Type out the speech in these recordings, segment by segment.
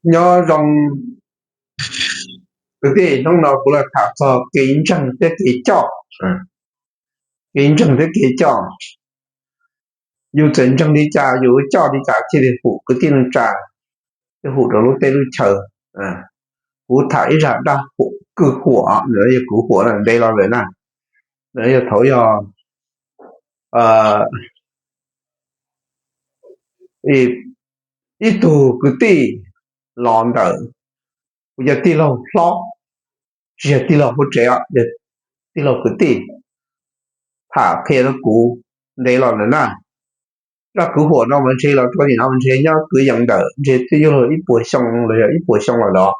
Nyob zoo kwv tij, hnub no kuv los tham txog kev ntseeg thiab kev coj. Kev ntseeg thiab kev coj, yus txawm ntseeg li cas, yus coj li cas thiaj li hum kwv tij neej tsa, thiaj hum rau lub teb lub chaw. Kuv tham ib zaj dab huam, kwv huam, yog kwv huam ntev los lawm na. Yog thaum yog ib tug kwv tij los ntawm kuv cov tij laug hlob, tsis yog tij laug hauv tsev, yog tij laug kwv tij, tham qhia rau kuv ntev los lawm na. Zaj kwv huam no mas ntshe los rau nim no ntshe nyob kwv yees ntawm ntshe twb yog ib puas xyoo los yog ib puas xyoo lawm los.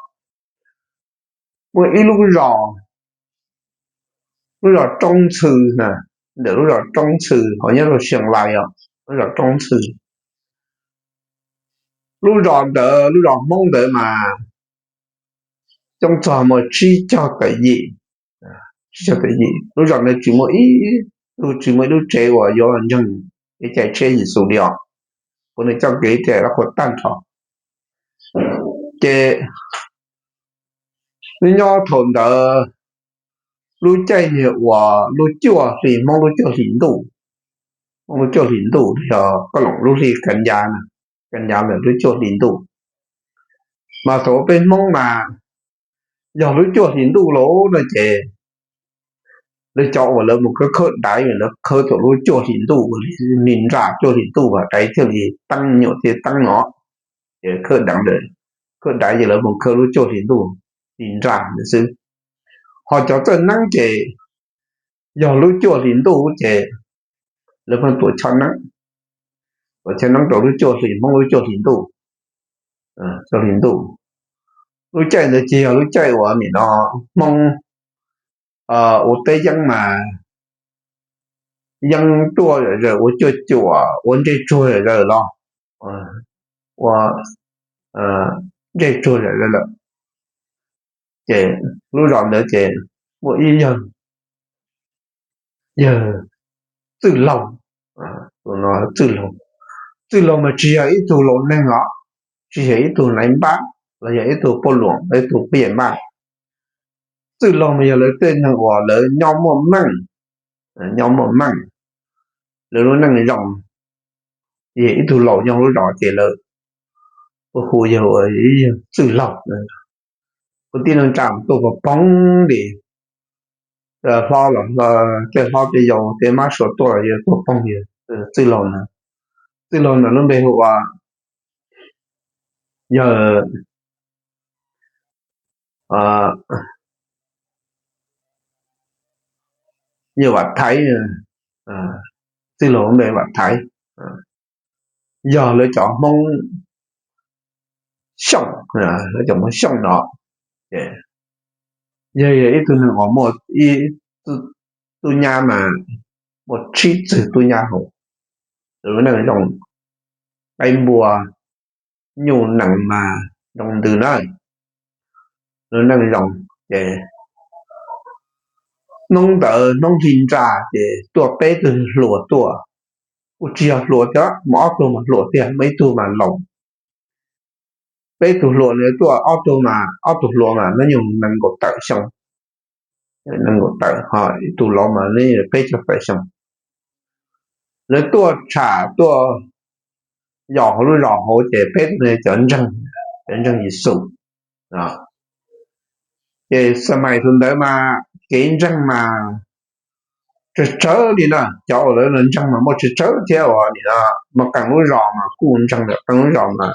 Muaj ib lub zos, lub zos Roob Ntxhw, ntawm lub zos Roob Ntxhw ho nyob rau Xias Lais os, lub zos Roob Ntxhw. Lub zos ntawd, lub zos Hmoob ntawd mas coob txog muaj tsib caug tawm yim, tsib caug tawm yim. Lub zos ntawd tsis muaj ib tug, tsis muaj ib lub tsev uas yuav ntseeg kev cai tshiab Yexus li os. Puav leej coj kev cai dab qhuas tag nrho. Ces nyob thaum ntawd lub caij niag uas lub cuaj hli, Hmoob lub cuaj hli ntuj, Hmoob lub cuaj hli ntuj yog koj loom lub hli Kan Yas, Kan Yas ntawm lub cuaj hli ntuj. Mas thaum peb Hmoob mas yog lub cuaj hli ntuj lawm no ces lawv cov uas lawv mus khawb khawb daiv, lawv khawb thaum lub cuaj hli ntuj, hli nra cuaj hli ntuj mas daiv thiaj li teeb, nyuam thiaj teeb no. Ces khawb daiv, khawb daiv ces lawv mus khawb lub cuaj hli ntuj, hli nra ntawd xwb. Ho cov txawj neeb ces yog lub cuaj hli ntuj ces lawv pheej tuav choj neeb, tuav choj neeb rau lub cuaj hli, Hmoob lub cuaj hli ntuj, cuaj hli ntuj. Lub caij ntawd ces yog lub caij uas nim no Hmoob ua teb yeeb mas yeeb tuaj zom zaws, ua cuaj cuam, ua ntsej tsuag zom zaws los, ua ntsej tsuag zom zaws lawm. Ces lub zos ntawd ces muaj ib yawg, yawg Txwj Laug, Txwj Laug, Txwj Laug mas tsis yog ib tug laus neeg os, tsis yog ib tug naiv npab los yog ib tug poj luam, ib tug phab yam npab. Txwj Laug mas yog lawv tej neeg uas lawv nyob muaj meej, nyob muaj meej, lawv lub neej zoo, yog ib tug laus nyob lub zos ces lawv hu yawg ua Txwj Laug. Kwv tij neej tsa tuaj poob poob li, hlob los tej hlob tej yau tej mab sua tuaj los yawg tuaj poob yawg Txwj Laug na. Txwj Laug ntawd lub npe hu ua yawg, yawg Vam Thaiv, Txwj Laug lub npe Vam Thaiv, yog lawv cov Hmoob Xyooj, lawv cov Hmoob Xyooj no. Yawg yog ib tug neeg uas muaj ib tug tub nyab mas muaj tsib txwg tub nyab hauv, lawv lub neej zoo, qaib npua nyuj nees mas zoo ntws na, lub neej zoo. Ces hnub ntawd hnub hli nra ces tuaj peb tug hluas tuaj, kuj tsis yog hluas thiab, muaj ob tug mas hluas tiag, muaj ib tug mas laus. Peb tug hluas no tuaj, ob tug mas, ob tug hluas mas hnub nyoog nees nkaum tawm xyoo, nees nkaum tawm, ho ib tug laus mas nws peb caug tawm xyoo. Lawv tuaj tsham tuaj yos hauv lub zos hauv ces peb tug no cov ntseeg, cov ntseeg Yexus. Ces xab mais thaum ntawd mas kev ntseeg mas tsawg tsawg li na, cov uas lawv ntseeg mas muaj tsawg tsawg thiab uas nim no mas qee lub zos mas kuj ntseeg lawm, qee lub zos mas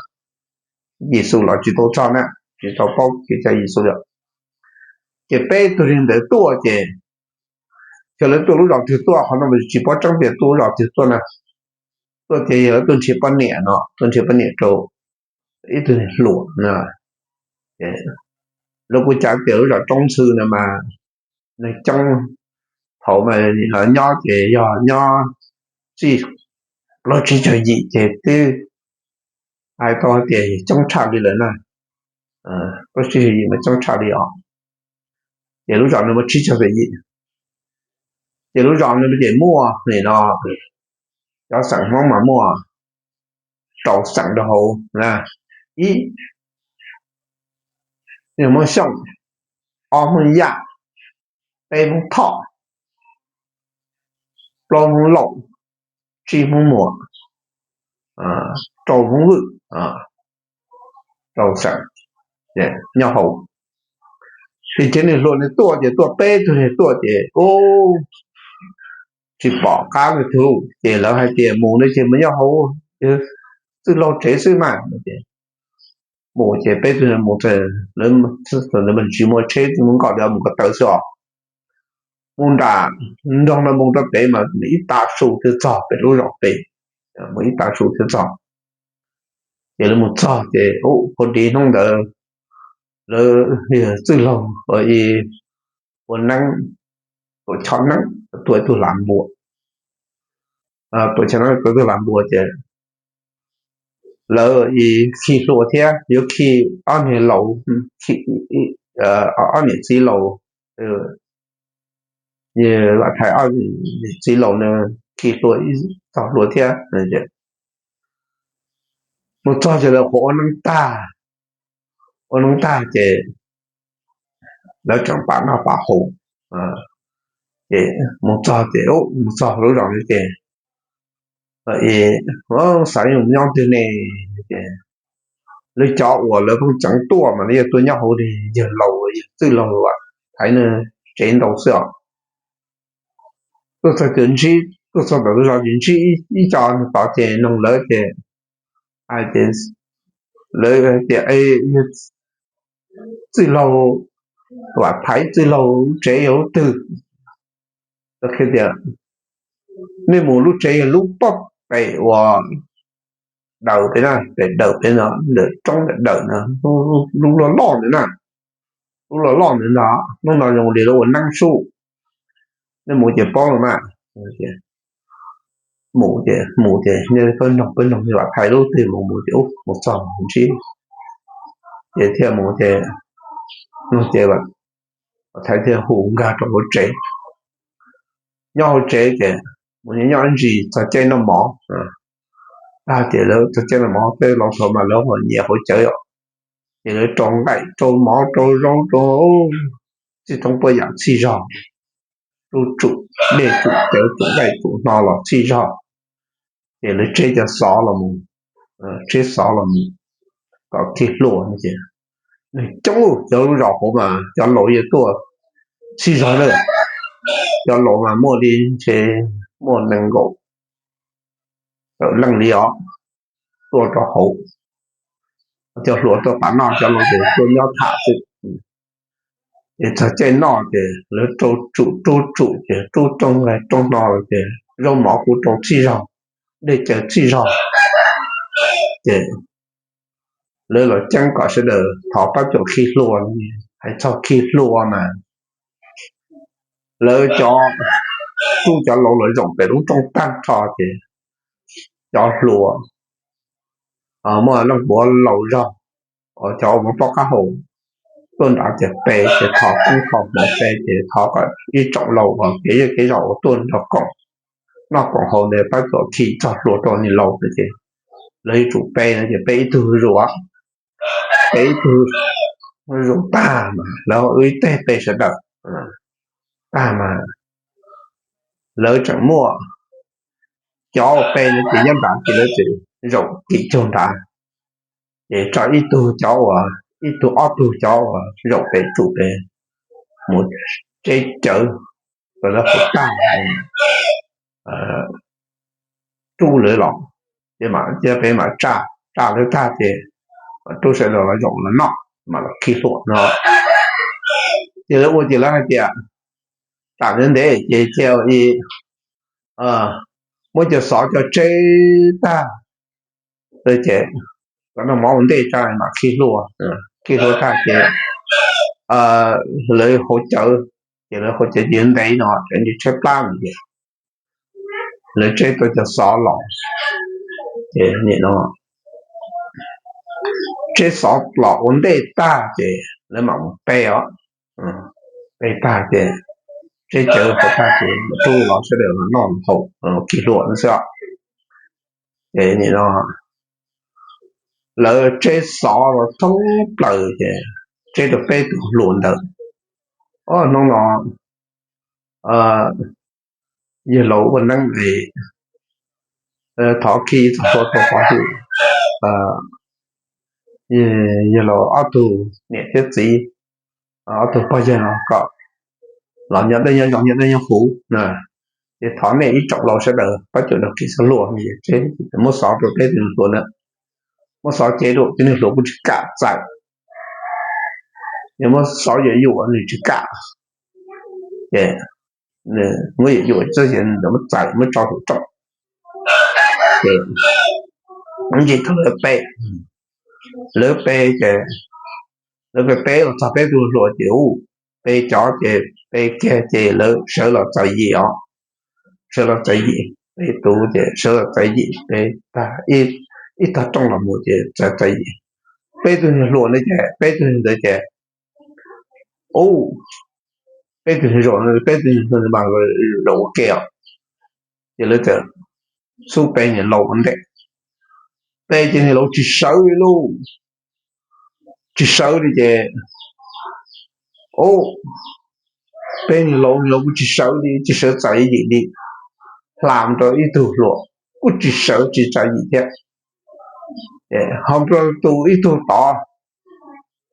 Yexus los tsis tau txog na, tsis tau paub kev cai Yexus lawm. Ces peb tug li ntawd tuaj ces, ces lawv tuaj lub zos twg tuaj, qhov no tsis paub tseeb tias tuaj lub zos twg tuaj na. Tuaj ces yog lawv tuaj nrhiav poj niam no, tuaj nrhiav poj niam rau ib tug hluas na. Lawv kuj cav tias lub zos Roob Ntxhw no mas neeg coob, thaum mas nyob ces yog nyob txij plaub tsib caug yim ces twb hais tau tias coob tshaj li lawm na. Plaub tsib caug yim mas coob tshaj li os. Ces lub zos no muaj tsib caug tawm yim. Ces lub zos no ces muaj nim no cov xeem Hmoob mas muaj rau xeem rau hauv na. Ib, Hmoob Xyooj, ob Hmoob Yaj, peb Hmoob Thoj, plaub Hmoob Lauj, tsib Hmoob Muas, rau Hmoob Vwj, rau xeem nyob hauv. Ces cov niag hluas no tuaj ces tuaj peb tug niag tuaj ces tsis pom qab li tug ces lawv hais tias mus no ces mus nyob hauv txwj laug tsev xwb mas. Mus ces peb tug mus, lawv tsis muaj tsheb, mus nkaum li mus ko taw xwb os. Mus nram nroog no mus rau pem mas ib tav su thiaj txog pem lub zos pem, mus ib tav su thiaj txog. Ces lawv mus txog ces ua di hnub ntawd lawv txwj laug ua neeb, tuam choj neeb, tua ib tug lav npua, tua choj neeb tua ib tug lav npua ces lawv khi hlua thiab yuav khi ob niag laus, ob niam txiv laus, Vam Thaiv ob niam txiv laus no khi hlua ib txog hlua thiab. Mus txog ces lawv qhuav ua neeb tag, ua neeb tag ces lawv tseem pam noj pam haus, ces mus txog ces mus txog lub zos no ces xav yuav nyob twg ne, ces lawv cov uas lawv pheej tseev tuaj mas lawv yuav tuaj nyob hauv li yawg laus, yawg txwj laug Vam Thaiv no tsev ntau xwb os. Tuaj txog ces ntsib, tuaj txog tom lub zos ces ntsib ib co tod ces noog lawv ces hais tias, lawv hais tias, yawg txwj laug Vam Thaiv txwj laug lub tsev yog lub twg? Lawv qhia tias nej mus lub tsev yog lub pob pem uas daws pem na, pem daws pem no, ntawm roob ntawm daws no, lub loj loj ntawd na, lub loj loj ntawd ntag, hnub no zoo li lawv ua neeb sub, nej mus ces paub los mas. Mus ces mus ces nej pab noog, pab noog Vam Thaiv lub twg, mus mus ces mus txog ntsib, ces thiaj mus ces, no ces Vam Thaiv thiaj hu nkag rau hauv tsev. Nyob hauv tsev ces mus nyob ib ntsis txog caij noj mov, tag ces lawv txog caij noj mov, tej laus thaum mas lawv ho nyiam haus cawv os, ces lawv rau nqaij rau mov rau zaub rau txij thoob puas yam txhij zog, rau tsum dej tsum cawv tsum nqaij tsum hno los txhij zog, ces lawv tseb cov xov los mus, tseb xov los mus kom khi hlua no ces neeg coob, cov lub zos hauv mas cov laus yeej tuaj txhij zog lawm, cov laus mas muaj li ntshe muaj nees nkaum tawm leej li os, tuaj rau hauv. Cov hluas tuaj pam noj, cov laus ces tuaj nyob tham xwb. Ces txog caij noj ces lawv rau tsum rub tsum ces rub rooj nqaij rooj hno ces zaub mov kuj rau txhij zog, dej cawv txhij zog, ces lawv los ceeb kom sawv daws thov pab cuam khi hlua, hais txog khi hlua mas lawv cov, tsuj cov laus los zaum pem lub rooj tag nrho ces cov hluas muaj leej puav laus zog, cov uas muaj pob qab hau tuaj nrad ces pe ces thov koob thov hmoov pe ces thov kom ib tsoom laus uas kev zej kev zos uas tuaj nrog koom noj koom haus ntawd pab cuam khi txog hlua rau niag laus no ces lawv yuav tsum pe no ces pe ib tug zuj zus, pe ib tug zuj zus tag mas lawv wb ib teg pe sawv daws tag mas lawv tseem muaj cov uas pe no ces nyob nrad ces lawv tseem zaum tim cag nrad, ces tso ib tug cov uas, ib tug ob tug cov uas zaum pem tsum pem mus tseb cawv rau lawv haus tag, rub lawv los, ces mam cia pem mam tsa, tsa lawv tag ces mam rub sawv daws los zaum los noj mam los khi hlua no. Ces lawv ua ces lawv hais tias tam ntev ntev ces cia li muab cov xov cov tseb tag ces kom noj mov ua ntej tsa mam khi hlua. Khi hlua tag ces lawv haus cawv, ces lawv haus cawv ces ntev no ces tshaib plab no ces lawv tseb tau cov xov los, ces nim no tseb xov los ua ntej tag ces lawv mam mus pe os, pe tag ces tseb cawv haus tag ces mam rub los sawv daws los noj haus khi hlua no xwb. Ces nim no lawv tseb xov los thoob plaws ces tseb rau peb tug hluas ntawd. Ob hnub no yawg laus ua neeb es thov khi txog tua tua pov hwm yawg laus ob tug niam thiab txiv, ob tug pog yawg no kom los nyob deb nyob zoo nyob deb nyob huv. Ces thov nej ib tsoom laus sawv daws pab cuam nrog khi xov luag, muab xov rau peb tug hluas na, muab xov cev rau, ces nws hluas kuj tsis kam txais, ces muab xov yuam yuam nws tsis kam, ces muab yuam yuam txog ces nws muab txais muab tso tus rooj. Ces ntsis thaum lawv pe, lawv pe ces lawv pe peb los txog peb tug hluas ces ub, pe cov ces pe kiag ces lawv sawv los txais yim os, sawv los txais yim, pe tus ces sawv los txais yim, pe tag ib tog rooj los mus ces txais txais yim. Peb tug hluas na ces peb tug ntawd ces ub, peb tug hluas, peb tug hluas mas zaum ua ke os, ces lawv txawm xub pe niag laus ua ntej, pe ces niag laus tsis sawv li lauj, tsis sawv li ces ub, pe niag laus, niag laus kuj tsis sawv li, tsis sawv txais yim li, hla mus rau ib tug hluas kuj tsis sawv tsis txais yim thiab, ho tus ib tug tod,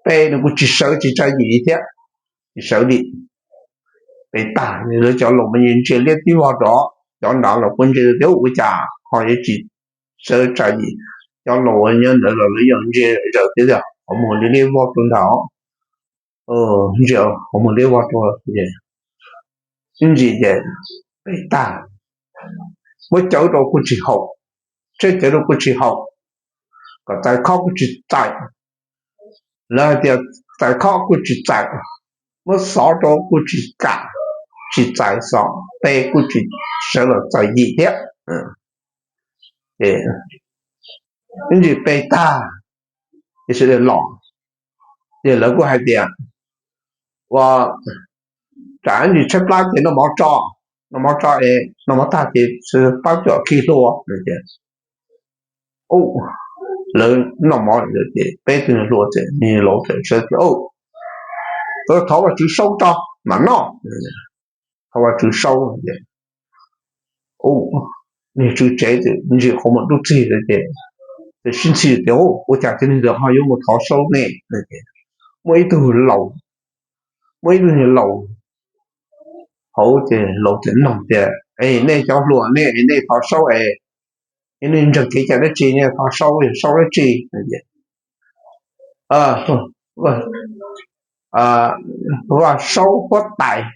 pe nws kuj tsis sawv tsis txais yim li thiab, tsis sawv li. Pe tag lawv cov laus mas yeej ntsia liab tib vog rov, cov nrad los kuj ntsia tias ua cas ho yuav tsis sawv txais yim, cov laus nyob ntawd los lawv yeej ntsia zaws tias qhov muag liab liab vog rau ntag, ntsia qhov muag liab vog rau, ib ntsis ces pe tag, muab cawv rau kuj tsis haum, tseb cawv rau kuj tsis haum, kom txais khob kuj tsis txais, lawv hais tias txais khob kuj tsis txais, muab xov rau kuj tsis kam, tsis txais xov, pe kuj tsis sawv los txais yim thiab. Ib ntsis pe tag, ces sawv daws los, ces lawv kuj hais tias ua, tsam ib ntsis tshaib plab ces noj mov tso, noj mov tso es noj mov tag ces pab cuam khi hlua. Ub, lawv noj mov ces peb tug hluas ces niag laus txawm sawv tias, thov Vajtswv saub tso mam noj. Thov Vajtswv saub ces ub, niag tswv tsev txawm ntsia qhov muag dub txig ces txawm sib ntxhi tias ua cas tus niag ntawd ho yuav mus thov saub nej. Muaj ib tug laus, muaj ib tug niag laus hauv ces laus txawm nug tias, es nej cov hluas nej, nej thov saub es nej ntseeg kev cai dab tsi, nej thov saub yog saub dab tsi? Vaj saub huab tais,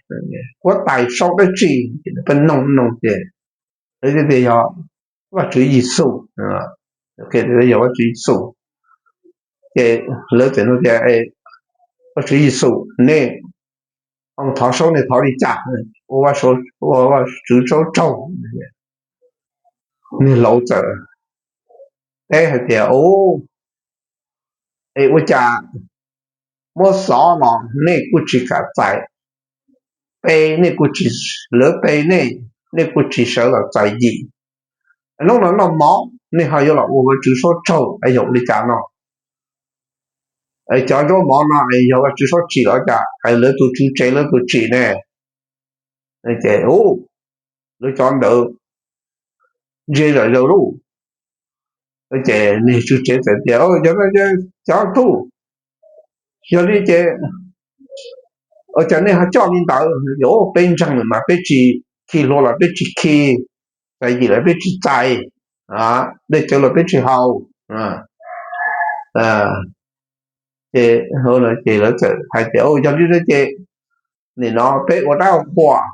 huab tais saub dab tsi? Peb nug nug ces lawv tias yog Vajtswv Yexus, yog Vajtswv Yexus. Ces lawv txawm nug tias, Vajtswv Yexus, nej thov saub nej thov li cas? Ua Vajtswv saub tsaug. Niag laus txawm teb hais tias, es ua cas muab xov los nej kuj tsis kam txais, pe nej kuj tsis, lawv pe nej, nej kuj tsis sawv los txais yim. Hnub no noj mov nej ho yuav los ua Vajtswv saub tsaug es yog ua li cas no? Cov zaub mov no es yog Vajtswv saub tsim los cas es lawv tus tswv tsev lawv tus tsim ne? Ces lawv cov ntawd ntsia zom zaws lauj. Ces niag tswv tsev txawm tias, yog cov tub, yog li ces ua cas nej ho coj li ntawd? Peb ntseeg mas peb tsis khi hlua los peb tsis khi, txais yim los peb tsis txais, dej cawv los peb tsis haus. Ces, ces lawv txawm hais tias, yog li ntawd ces nim no peb ua dab ua qhuas,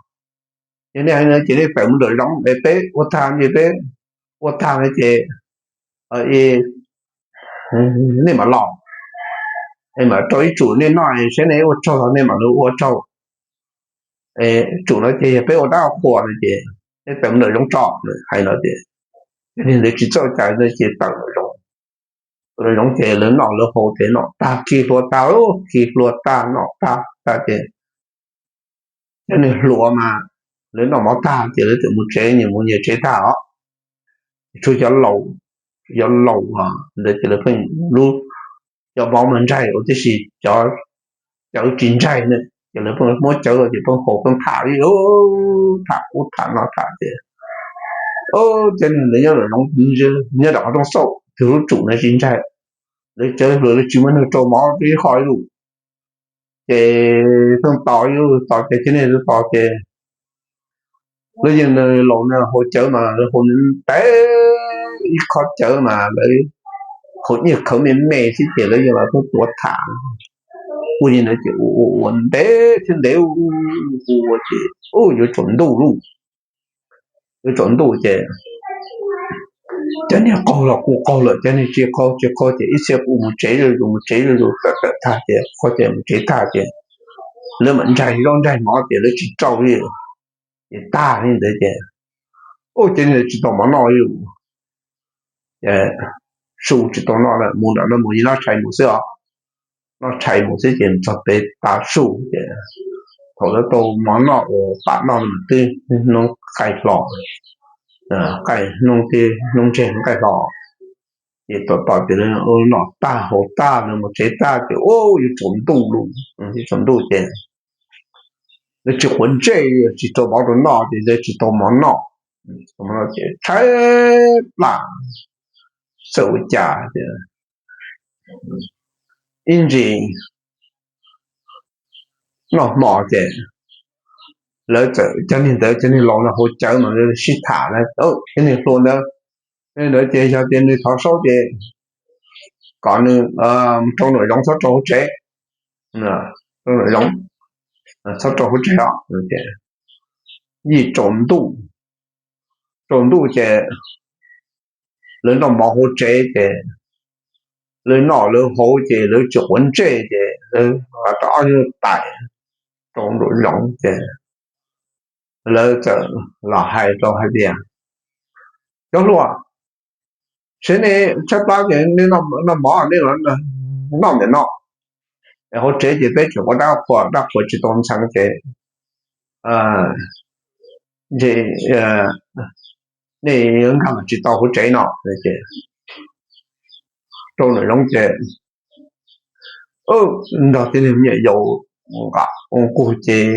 yog nej hais li ntawd ces nej tawm mus nram zoov es peb ua tag, peb ua tag no ces nej mam los, es mam rau ib tsum nej noj, saib nej ua tsaug los nej mam li ua tsaug. Tsum no ces yog peb ua dab ua qhuas no ces nej tawm mus nram zoov tso. Hais no ces niag ntawd tsis txawj cai no ces tawm nram zoov. Nram zoov ces lawv noj lawv haus ces noj tag khi hlua tag, khi hlua tag noj tag tag ces cov niag hluas mas lawv noj mov tag ces lawv txawm mus tsev, nyias mus nyias tsev tag os. Tshuav cov laus, cov laus ntawd ces lawv pheej lub, cov vauv mas ntsaig ua tib si, cov cawv tsis ntsaig na, ces lawv pheej muab cawv los ces pheej haus pheej tham li, tham ub tham no tham ces, cov neeg ntawd nyob nram qhov rooj xauj, tus lub tsum na tsis ntsaig, lawv cawv hluas lawv tsis muaj neeg rau mov ib qho ib lus, ces pheej tos ib lub tos ces cov neeg tos ces lawv yeej laus na haus cawv mas lawv haus ntev, ib qho cawv mas lawv haus nyiaj khawv me me xwb ces lawv yeej los tuaj tuav tham. Ua li ntawd ces ua ua ua ntev thiab ntev ua ua ces yuav tsaus ntuj lauj, yuav tsaus ntuj ces cov niag qaug los kuj qaug lawm, cov niag tsis qaug tsis qaug ces ib txhia kuj mus tsev zuj zus mus tsev zuj zus tawm tawm tag ces qaug ces mus tsev tag ces lawv mam ntsaig zaub ntsaig mov ces lawv tsis rau li, ces tag li ntawd ces ua cov niag tsis tau mov noj li, su tsis tau noj lawm, mus nram no mus yeej noj tshais mus xwb os, noj tshais mus xwb ces txog pem tav su ces thaum lawv tau mov noj uas pam noj mas twb hnub qaij hlo, qaij hnub twb hnub ntseg hnub qaij hlo, ces tom tom ces lawv noj tag haus tag lawv mus tsev tag ces ua yuav tsaus ntuj lauj, yuav tsaus ntuj ces lawv tsis quav ntsej, tsis rau mov rau noj ces lawv tsis tau mov noj, ces tshaib plab, xav ua cas ces ib ntsis noj hmo ces lawv txawm cov niag ntawd cov niag laus no haus cawv mas lawv sib tham na, cov niag hluas ntawd, ntawd ces yog tias nws thov saub ces kom nws rau nram zoov txhob rau hauv tsev, rau nram zoov txhob rau hauv tsev os. Yim tsaus ntuj, tsaus ntuj ces lawv noj mov hauv tsev ces lawv noj lawv haus ces lawv tsis quav ntsej ces lawv rov ob nyuag tais rau nram zoov ces lawv txawm los hais rau hais tias, cov hluas, seb nej tshaib plab ces nej noj mov nej los noj ntawm no, hauv tsev ces peb tseem ua dab qhuas dab qhuas tsis tau ntxhee ces nej nkag los tsis tau hauv tsev no. Rau nram zoov ces nrog tej niag me nyuam yaus nqa nqug ces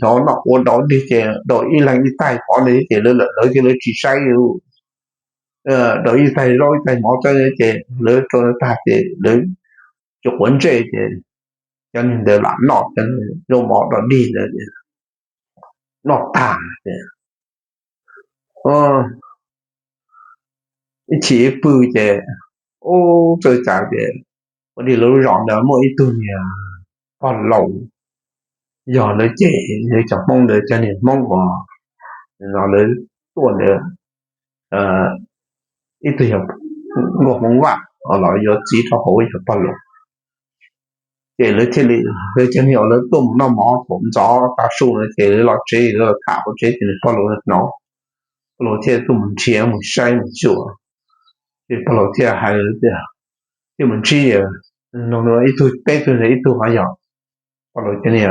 xyov noj ua dau dig ces dau ib leeg ib taig qhov ntawd ces lawv lawm lawv thiaj lawv tsis saib, dau ib taig zaub ib taig mov txawb ces lawv rau tag ces lawv tsis quav ntsej ces cov niag ntawd lam noj cov zaub mov dau dig ntawd, noj tag ces ib chim ib pw ces ub txawm cas ces ua li lawv lub zos ntawd muaj ib tug niag pog laus, yog lawv cem cov Hmoob ntawd cov niag Hmoob uas no lawv tuaj ntawd, ib tug yog nkauj Hmoob Vaj los yuav txiv rau hauv yog pog laus. Ces lawv thiaj li, lawv cov niag uas lawv tuaj mus noj mov thaum ntxov tav su no ces lawv los tsev lawv los tham hauv tsev ces niag pog laus hnov, pog laus thiaj tuaj mus nrhiav mus saib mus xyuas, ces pog laus thiaj hais tias, thiaj mus ntsib, ib tug peb tug ntawd ib tug ho yog, pog laus cov niag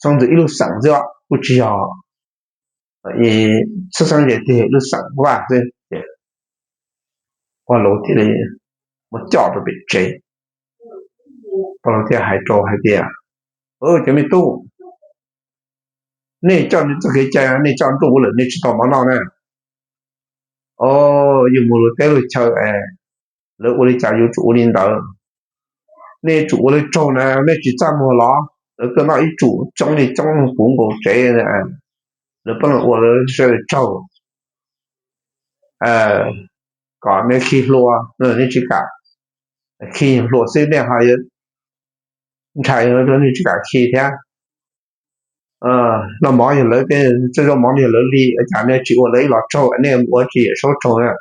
xeeb ntxwv ib lub xeem xwb kuj tsis yog, xeeb xeeb ze tiag ib lub xeem Vaj xwb ces pog laus thiaj li mus coj rau pem tsev. Pog laus thiaj hais rau hais tias, cov me tub, nej coj nej txoj kev cai nej coj nruj ua lawm nej tsis tau mov noj na. Yus mus luag teb luag chaw es lawv ua li cas yuav tsum ua li ntawd. Nej tsum ua lawv tsaug na, nej tsis txaj muag los lawv tuaj noj ib tsum coob li coob puv nkaus tsev, lawv pheej ua lawv sawv daws tsaug kom nej khi hlua, nej tsis kam khi, hluas xwb nej ho ntshai, nej tsis kam khi thiab. Noj mov yog lawv tej, txawj zaub mov yog lawv li, ua cas nej tsis ua lawv ib los tsaug, nej mus ua tsis yawm saub tsaug na.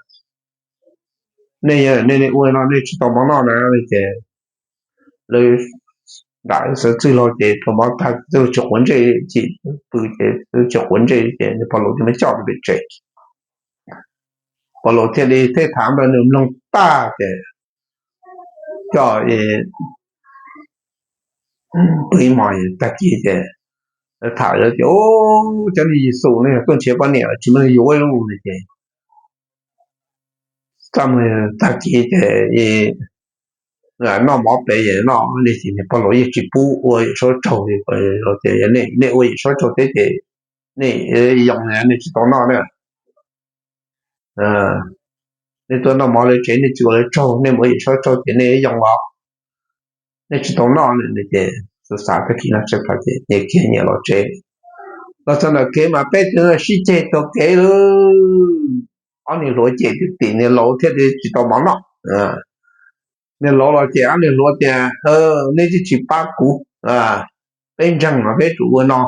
Nej, nej ua no nej tsis tau mov noj na. Ces lawv nram xav txwj laug ces rau mov tag txawj tsis quav ntsej, chim pw ces tsis quav ntsej ces pog laus thiaj muab coj rau pem tsev. Pog laus thiaj li teb tham rau nws mloog tag ces coj pw ib hmos tag kis ces lawv tham lawv tias, cov niag Yexus no yog tuaj nrhiav poj niam tsis muaj neeg yuav li no ces txaj muag tag kis ces noj mov pem noj, nej tsis, niag pog laus yeej tsis pub ua yawm saub tsaug li. Nej ua yawm saub tsaug thiab ces nej yoo, nej tsis tau noj na. Nej tuaj noj mov lawv tsev nej tsis ua lawv tsaug, nej mus ua yawm saub tsaug ces nej yoo los, nej tsis tau noj na. Ces xav xav tag kis no tsawg plaws ces nyias kiag nyias los tsev. Los txog ntawm kev mas peb tug sib ceg taug kev lawm. Ob niag hluas ces tim niag laus thiaj li tsis tau mov noj. Niag laus los ces ob niag hluas tias, nej twb tsis pab kuv, peb ntseeg no peb tsum ua no.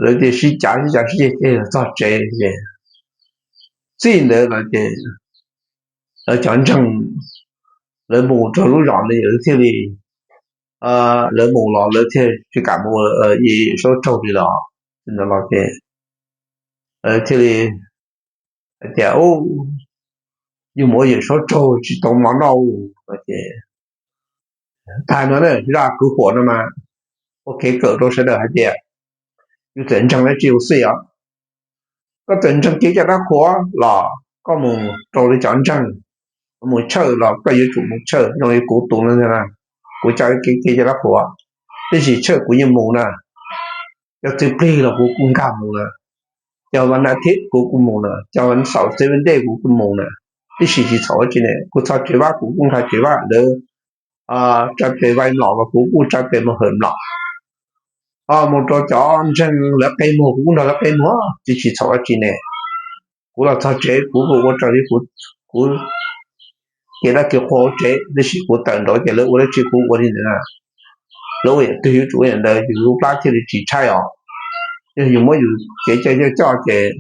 Lawv tias sib cav sib cav sib ceg ceg los txog tsev ces txij ntawd los ces lawv cov ntseeg, lawv mus rau lub zos ntawd lawv thiaj li, lawv mus los lawv thiaj tsis kam mus ua yawm saub tsaug li los. Txij ntawd los ces lawv thiaj li hais tias, yus mus ua yawm saub tsaug tsis tau mov noj no ces tag no na, zaj kwv huam no mas ua kev kawm rau sawv daws hais tias yus txawm ntseeg dab tsi los xij os, koj txawm ntseeg kev cai dab qhuas los koj mus rau lawv cov ntseeg, mus tshawj los koj yuav tsum mus tshawj zoo li kuv tus no. Kuv coj kev cai dab qhuas, tab sis tshawj kuv yeej mus na. Cov txiv plig los kuv kuj nkag mus na, cov vas nas thib kuv kuj mus na, cov vas xaum txiv vas dej kuv kuj mus na. Tab sis tsis txhaum dab tsi ne, kuv txog tsev vaj kuv kuj nkag tsev vaj, lawv tsa tes vais mlom los kuv kuj tsa tes mus hawm mlom. Mus rau cov ntseeg lawv qe muag kuv kuj nrog lawv qe muag, tsis tsis txhaum dab tsi ne. Kuv los txog tsev kuv kuj ua raws li kuv kev dab kev qhua hauv tsev, tab sis kuv tawm nraud ces lawv ua dab tsi kuv ua li ntawd. Lawv ua yam twg yuav tsum ua yam ntawd, yus lub plab thiaj li tsis tshaib os. Yog yus muab yus kev cai coj coj ces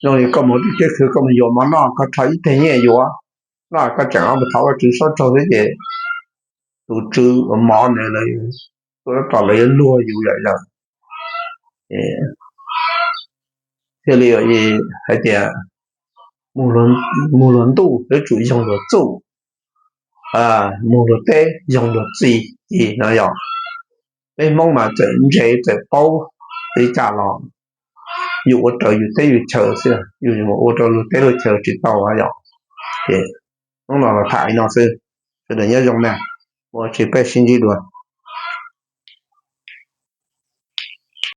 zoo li koj mus teb chaws kawg koj mus yuav mov noj koj rho ib teg nyiaj yuav noj, koj tseem mus thov Vajtswv saub tsaug xwb ces tus tswv mov ntawd lawv, tab tom lawv yuav luag yus yam yam. Thiaj li hais tias mus luag ntuj yuav tsum yoog luag txuj, mus luag teb yoog luag txi. Ces no yog peb Hmoob mas txawm ntse txawm paub li cas los yus ua raws yus teb yus chaw xwb, yus mus ua rau luag teb luag chaw tsis tau yom. Ces hnub no los tham li no xwb, sawv daws nyob zoo na, ua tsis peb sib ntsib dua.